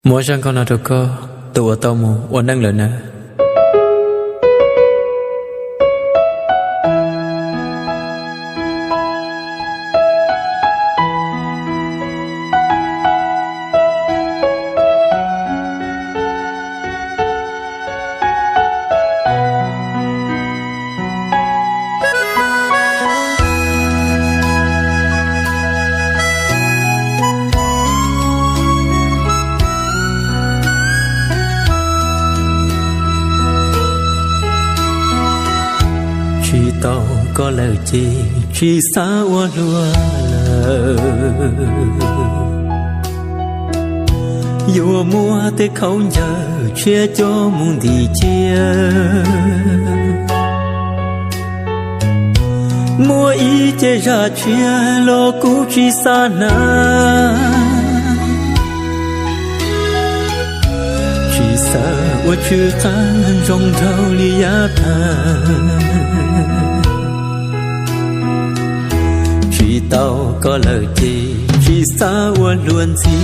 Muab zaj nkauj no rau koj, tus uas tau mus ua neej lawm nawb. Tsis tau koj lawm ces tsis xav ua luag lawm. Yuav muab tej khaub ncaws tshiab coj mus ntim cia. Muaj ib ce zaj tshiab los kuv tsis xav hnav. Tsis xav ua tsw qab zoo nraug li yav tag. Tsis tau koj lawm ces tsis xav ua luag ntxhi.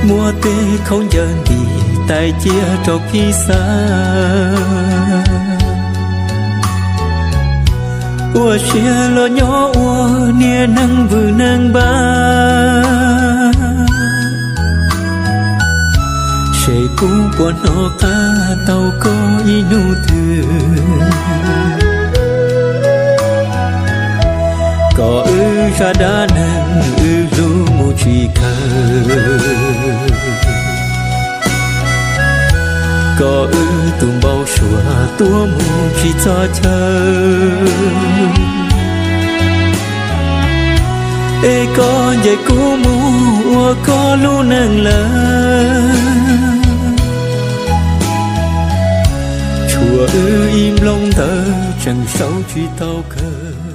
Muab tej khaub ncaws ntim tais cia rau phij xav. Ua siab los nyob ua niag neeg vwm neeg npab. Seb kuv puas hnov qab tau koj ib hnub twg. Kom wb zaj dab neeg wb hlub mus tsis kawg. Kom wb tus npau suav tuaj mus tsis txog chaw. Es koj ncaim kuv mus ua koj lub neej lawm. Tshuav wb ib nplooj ntawv tseem sau tsis tau kawg.